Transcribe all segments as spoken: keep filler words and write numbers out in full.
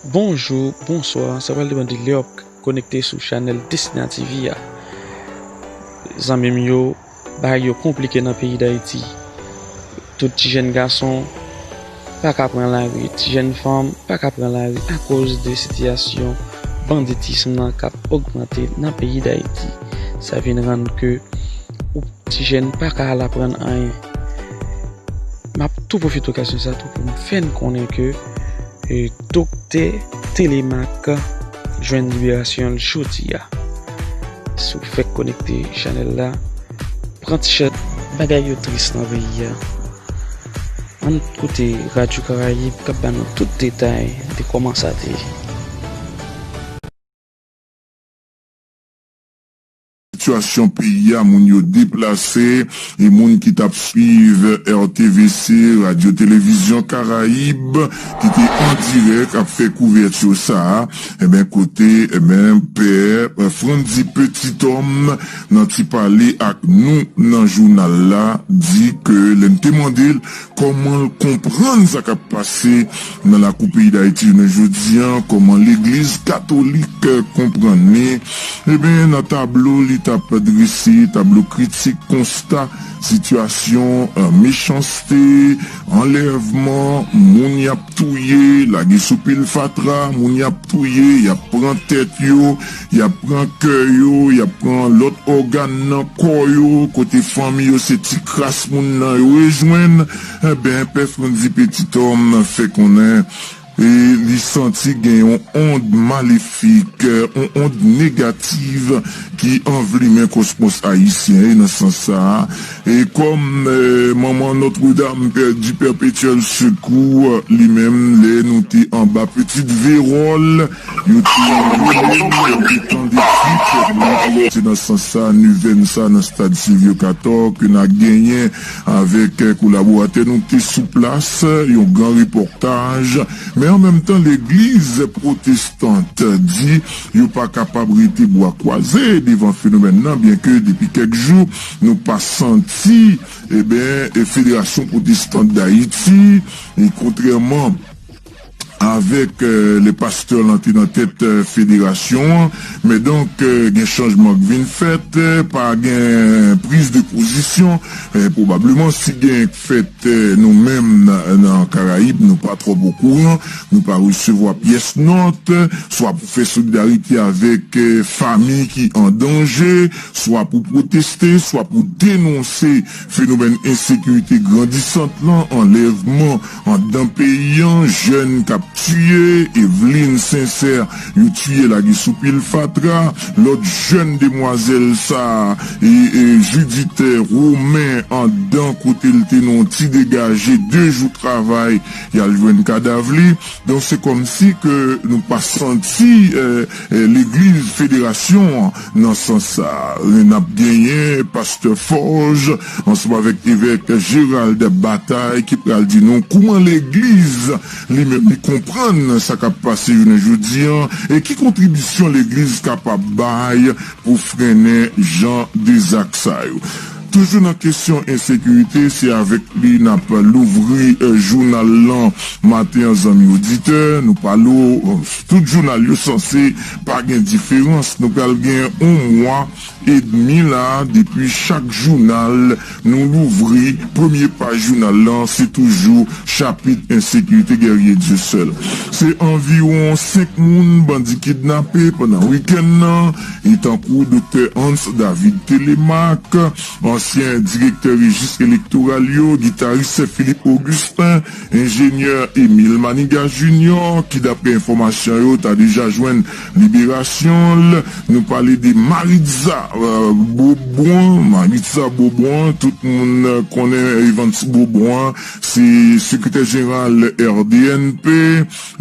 Bonjou, bonswa, sa pral depann de lè w ap konekte sou chanèl Destina T V a. Zanmi m yo, bagay yo konplike nan peyi Dayiti. Tout ti jèn gason pa ka pran lari, ti jèn fanm pa ka pran lari akoz de sitiyasyon banditism nan k ap ogmante nan peyi Dayiti. Sa vin rann ke ou ti jèn pa ka al aprann anyen. M ap tou pwofite okazyon sa tou pou m fè n konnen ke, e, Doktè Telemaque jwenn liberasyon l jodi a. Si w fèk konekte chanèl la, pran ti chans. Bagay yo tris nan peyi a. Ann koute Radyo Karayib k ap ba nou tout detay de kòman sa te ye. Sitiyasyon peyi a, moun yo deplase, e moun ki t ap swiv R T V C, Radyo Televizyon Karayib, ki te an dirèk ap fè kouvèti sa a, enben, kote, enben, Pè Frandzy Petithomme nan ti pale ak nou nan jounal la, di ke lè n te mande l kòman l konprann sa k ap pase nan lakou peyi Dayiti jounen jodi a, kòman legliz katolik konprann li, ebyen, nan tablo li t ap drese, tablo kritik, konsta, sitiyasyon, e, mechanste, anlèvman, moun y ap touye, lage sou pil fatra, moun y ap touye, y ap pran tèt yo, y ap pran kè yo, y ap pran lòt ògàn nan kò yo, kote fanmi yo se ti kras moun nan yo rejwenn, enben, Pè Frandzy Petithomme fè konnen e li santi gen yon ond malefik, yon ond negatif ki anvlimen kosmos ayisyen. E nan sans sa a, e kòm, e, manman Notre-Dame du Perpétuel Secours, li menm, lè nou te anba Petit Vérol, yo te rele m, yo te tande krik, se nan sans sa, nivèn sa nan stad Sylvio Cator ke n a genyen avèk, e, kolaboratè nou ki te sou plas, yon gran repòtaj. Men an menm tan, legliz pwotestant di yo pa kapab rete bra kwaze devan fenomèn nan, byenke depi kèk jou, nou pa santi, eben, e, Federasyon Pwotestant Dayiti, e kontrèman avèk, e, le pastè lan te nan tèt, e, federasyon an, men donk, e, gen chanjman k vin fèt, e, pa gen priz de pozisyon, e, pwobableman si gen k fèt, e, nou menm nan, nan Karayib, nou pa twòp okouran, nou pa resevwa pyès nòt, swa pou fè solidarite avèk, e, fanmi ki an danje, swa pou pwoteste, swa pou denonse fenomèn ensekirite grandisant lan, anlèvman anndan peyi an, jèn k ap tiye, Evelyne Sincère, yo tiye lage sou pil fatra, lòt jèn demwazèl sa, e, e, Judith Romain, anndan kote l te nan yon ti degaje, de jou travay, y al jwenn kadav li. Donk, se kòmsi ke nou pa santi, e, e, legliz federasyon an nan sans sa. N ap genyen pastè Forge ansanm avèk evèk Gérald Bataille ki pral di nou kouman legliz li menm li konprann sa k ap pase jounen jodi an e ki kontribisyon legliz kapab bay pou frennen jan de zak sa yo. Toujou nan kesyon ensekirite, se avèk li n ap louvri, e, jounal lan maten an, zanmi oditè. Nou pale w, e, tout jounal yo sanse pa gen diferans. Nou pral gen yon mwa edmi la depi chak jounal nou louvri premye paj jounal lan, se toujou chapit ensekirite, Guerrier Dieuseul. Se anviwon senk moun bandi kidnape pandan wikenn nan, e tankou Doktè Hans David Telemaque, ansyen direktè rejis elektoral yo, gitaris Philippe Augustin, enjenyè Émile Manigat Junior, ki daprè enfòmasyon yo ta deja jwenn liberasyon l. Nou pale de Maritza, e, Beaubrun, Maritza Beaubrun, tout moun, e, konnen Evans Beaubrun, se sekretè jeneral R D N P,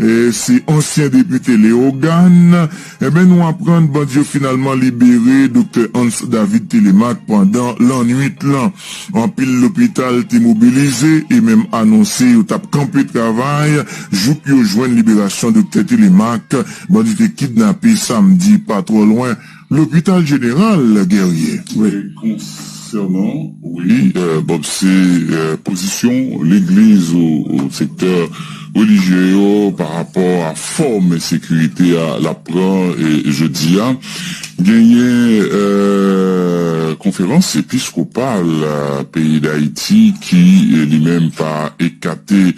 e, se ansyen depite Leyogàn. Eben, nou aprann bandi yo finalman libere Doktè Hans David Telemaque pandan lannwit lan. Anpil lopital te mobilize e menm anonse yo t ap kanpe travay jouk yo jwenn liberasyon Doktè Telemaque, bandi te kidnape samdi pa twò lwen lopital jeneral Guerrier. Wi. Konsènan, wi, euh, Bob, se euh, pozisyon legliz ou, ou sektè relijye yo pa rapò a fòm ensekirite a l ap pran e jodi a. Genyen euh, konferans episkopal euh, peyi Dayiti ki euh, li menm pa ekate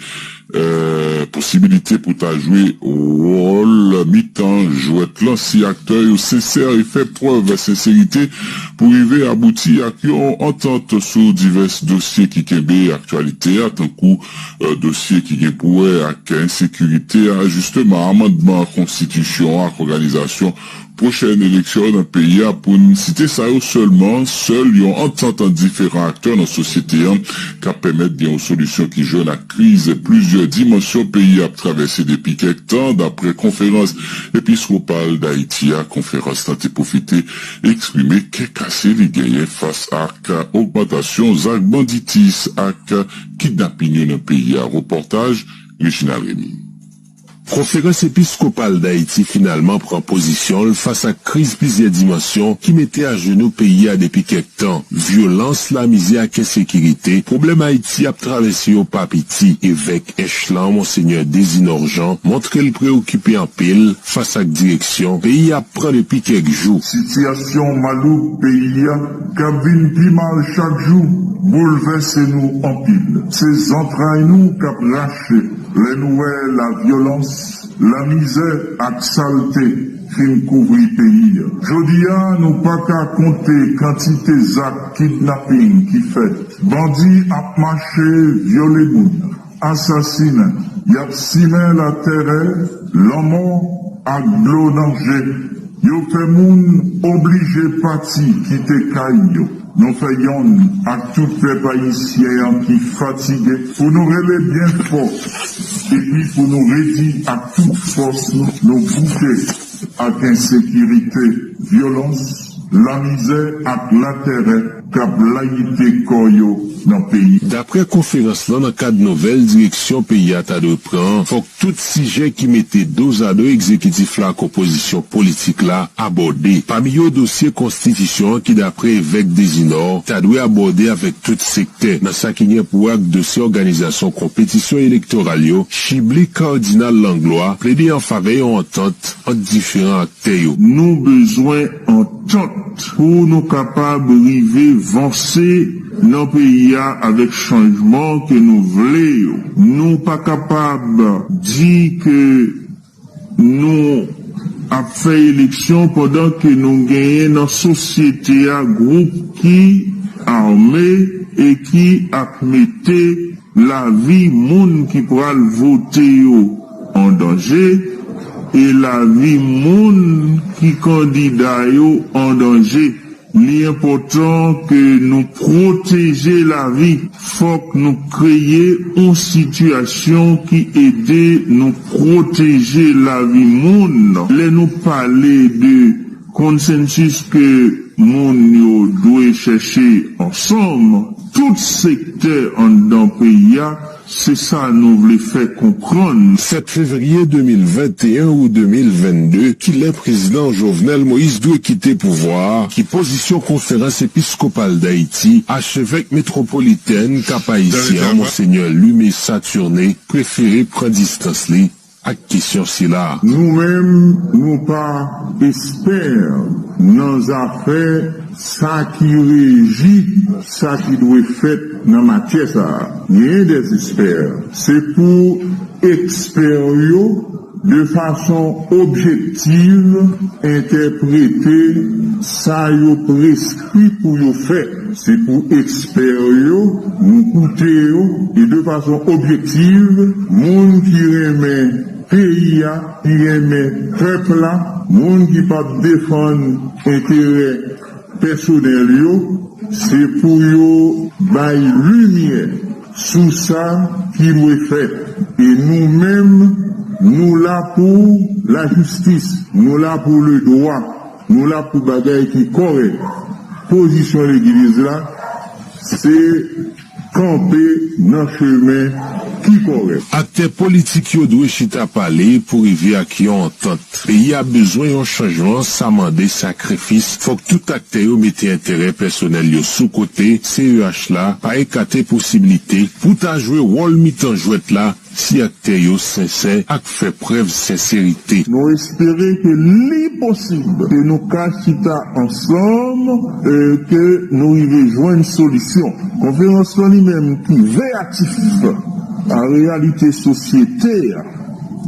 euh, posibilite pou ta jwe wòl mitan jwèt lan si aktè yo sensè e fè prèv senserite pou rive abouti ak yon antant sou divès dosye ki kenbe aktyalite a, tankou euh, dosye ki gen pou wè ak ensekirite a, jisteman, amandman konstitisyon ak òganizasyon pwochèn eleksyon nan peyi a, pou n site sa yo sèlman. Sèl yon antant ant diferan aktè nan sosyete an k ap pèmèt gen yon solisyon ki jwenn ak kriz plizyè dimansyon peyi a ap travèse depi kèk tan, daprè Konferans Episkopal Dayiti a. Konferans lan te pwofite eksprime kè kase li genyen fas ak ogmantasyon zak banditis ak kidnapin yo nan peyi a. Repòtaj Reginald Remy. Konferans Episkopal Dayiti finalman pran pozisyon l fas ak kriz plizyè dimansyon ki mete ajenou peyi a depi kèk tan. Vyolans, lamizè ak ensekirite, pwoblèm Ayiti ap travèse yo pa piti. Evèk Ench lan, Monsenyè Dezinor Jean, montre l preyokipe anpil fas ak direksyon peyi a ap pran depi kèk jou. Sitiyasyon malouk peyi a k ap vin pi mal chak jou boulvèse nou anpil. Se zantray nou k ap rache lè nou wè lavyolans, lamizè ak salte fin kouvri peyi a. Jodi a, nou pa ka konte kantite zak kidnaping ki fèt. Bandi ap mache vyole moun, asasinen, y ap simen latèrè, lanmò ak dlo nan je. Yo fè moun oblije pati kite kay yo. Nou fè yonn ak tout pèp ayisyen an ki fatige pou nou rele byen fò epi pou nou redi ak tout fòs nou, nou boute ak ensekirite, vyolans, lamizè ak latèrè k ap layite kò yo nan peyi. Daprè konferans lan, nan kad nouvèl direksyon peyi a ta dwe pran, fòk tout sijè ki mete dozado egzekitif la ak opozisyon politik la abòde. Pami yo, dosye konstitisyon an ki, daprè evèk Dezinò, ta dwe abòde avèk tout sektè. Nan sa ki gen pou wè ak dosye òganizasyon konpetisyon elektoral yo, Chibli Cardinal Langlois plede an favè yon antant ant diferan aktè yo. Nou bezwen antant pou nou kapab rive vanse nan peyi a avèk chanjman ke nou vle yo. Nou pa kapab di ke nou ap fè eleksyon pandan ke nou genyen nan sosyete a gwoup ki ame e ki ap mete lavi moun ki pral vote yo an danje e lavi moun ki kandida yo an danje. Li enpòtan ke nou pwoteje lavi. Fòk nou kreye yon sitiyasyon ki ede nou pwoteje lavi moun. Lè nou pale de konsansis ke moun yo dwe chèche ansanm, tout sektè anndan peyi a, se sa nou vle fè konprann. Sèt fevriye de mil venteyen ou de mil vennde, kilè prezidan Jovenel Moïse dwe kite pouvwa a, ki pozisyon Konferans Episkopal Dayiti, Achevèk Metwopolitèn Kap Ayisyen an, Monsenyè Lume Saturnin, prefere pran distans li ak kesyon sila a. Nou menm, nou pa espè nan zafè sa ki reji sa ki dwe fèt nan matyè sa a. Genyen dèzespè. Se pou ekspè yo, de fason objektiv, entèprete sa yo preskri pou yo fè. Se pou ekspè yo, nou koute yo, e de fason objektiv, moun ki renmen peyi a, ki renmen pèp la, moun ki p ap defann enterè pèsonèl yo, se pou yo bay limyè sou sa ki dwe fèt. E nou menm, nou la pou lajistis, nou la pou ledwa, nou la pou bagay ki kòrèk. Pozisyon legliz la, se kanpe nan chemen pi kòrèk. Aktè politik yo dwe chita pale pou rive ak yon antant. Peyi a bezwen yon chanjman, sa mande sakrifis. Fòk tout aktè yo mete enterè pèsonèl yo sou kote, C E H la pa ekate posiblite pou ta jwe wòl mitan jwèt la si aktè yo sensè ak fè prèv senserite. Nou espere ke li posib ke nou ka chita ansanm e ke nou rive jwenn solisyon. Konferans lan li menm ki veyatif a reyalite sosyete a,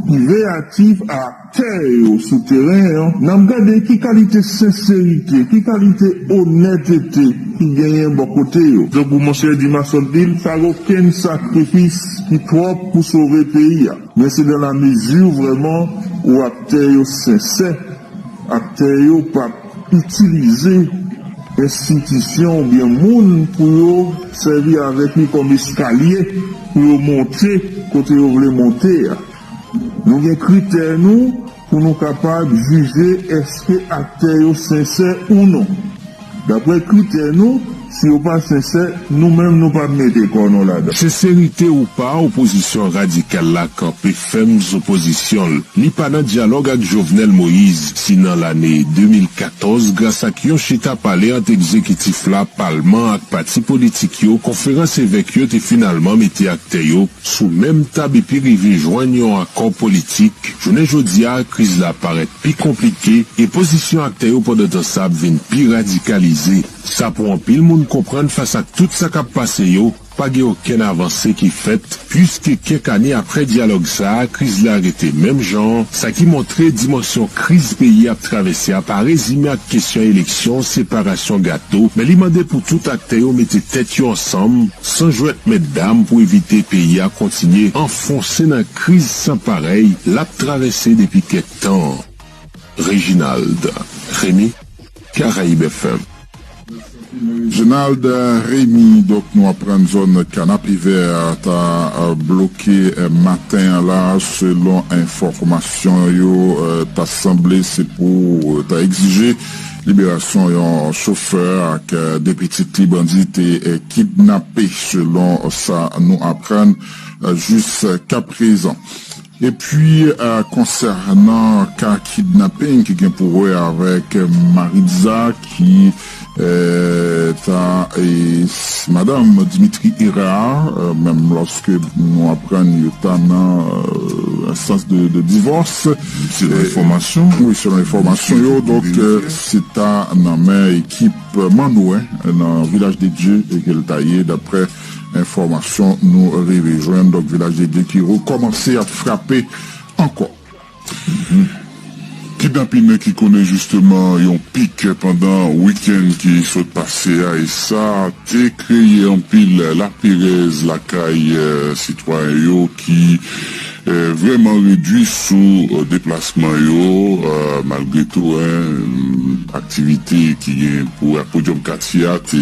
ki veyatif a aktè yo sou teren an, n ap gade ki kalite senserite, ki kalite onètete ki genyen bò kote yo. Tankou monchè Dimas ap di l, pa gen okenn sakrifis ki twòp pou sove peyi a. Men se dans la mesure vrèman ou aktè yo sensè, aktè yo p ap itilize enstitisyon oubyen moun pou yo sèvi avèk li kòm eskalye pou yo monte kote yo vle monte a. Nou gen kritè nou pou nou kapab jije èske aktè yo sensè ou non. Daprè kritè nou, si yo pa sensè, nou menm nou p ap mete kò nou ladan. Senserite ou pa, opozisyon radikal la kanpe fèm sou pozisyon l. Li pa nan dyalòg ak Jovenel Moïse. Si nan lane de mil katòz, gras ak yon chita pale ant egzekitif la, palman ak pati politik yo, konferans evèk yo te finalman mete aktè yo sou menm tab epi rive jwenn yon akò politik, jounen jodi a, kriz la parèt pi konplike e pozisyon aktè yo pandan tan sa ap vin pi radikalize. Sa pou anpil moun konprann fas ak tout sa k ap pase yo, pa gen okenn avanse ki fèt, piske kèk ane apre dyalòg sa a, kriz la rete menm jan an, sa ki montre dimansyon kriz peyi a ap travèse a pa rezime ak kesyon eleksyon, separasyon gato, men li mande pou tout aktè yo mete tèt yo ansanm, san jwèt mèt dam pou evite peyi a kontinye anfonse nan kriz san parèy l ap travèse depi kèk tan. Reginald Remy, Caraïbes F M. Reginald Remy, donk nou aprann zòn Kanapevè ta bloke maten an la, selon enfòmasyon yo, ta sanble se pou ta egzije liberasyon yon chofè ak de pitit li bandi te kidnape, selon sa nou aprann jiskaprezan. Epi, konsènan ka kidnaping ki gen pou wè avèk Maritza ki ta, e, madanm Dimitri Hérard, menm lòske nou aprann yo ta nan enstans de, de divòs. Selon enfòmasyon. Wi, selon enfòmasyon yo. Donk, se ta nan men ekip Mandwen nan Vilaj de Dye ke l ta ye, daprè enfòmasyon nou rive jwenn. Donk, Vilaj de Dye ki rekòmanse ap frape ankò. Kidnapin ki konnen jisteman yon pik pandan wikenn ki sot pase a, e sa te kreye anpil laperèz lakay sitwayen yo ki vrèman redui sou deplasman yo, malgre tou, aktivite ki gen pou ak Podium Katye a te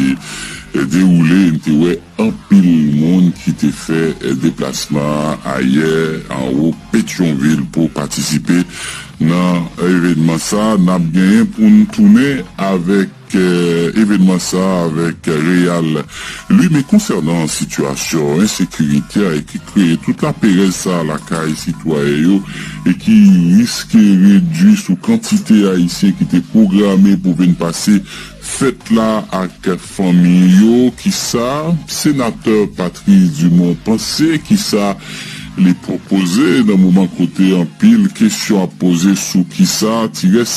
dewoule, n te wè anpil moun ki te fè deplasman an ayè anwo Petyonvil pou patisipe nan evènman sa. N ap genyen pou n tounen avèk evènman sa avèk Réal Louis, men konsènan sitiyasyon ensekirite a e ki kreye tout laperèz sa lakay sitwayen yo e ki riske redui sou kantite Ayisyen ki te pwograme pou vin pase fèt la ak fanmi yo, kisa senatè Patrice Dumont panse, kisa li pwopoze nan moman kote anpil kesyon ap poze sou kisa ti rès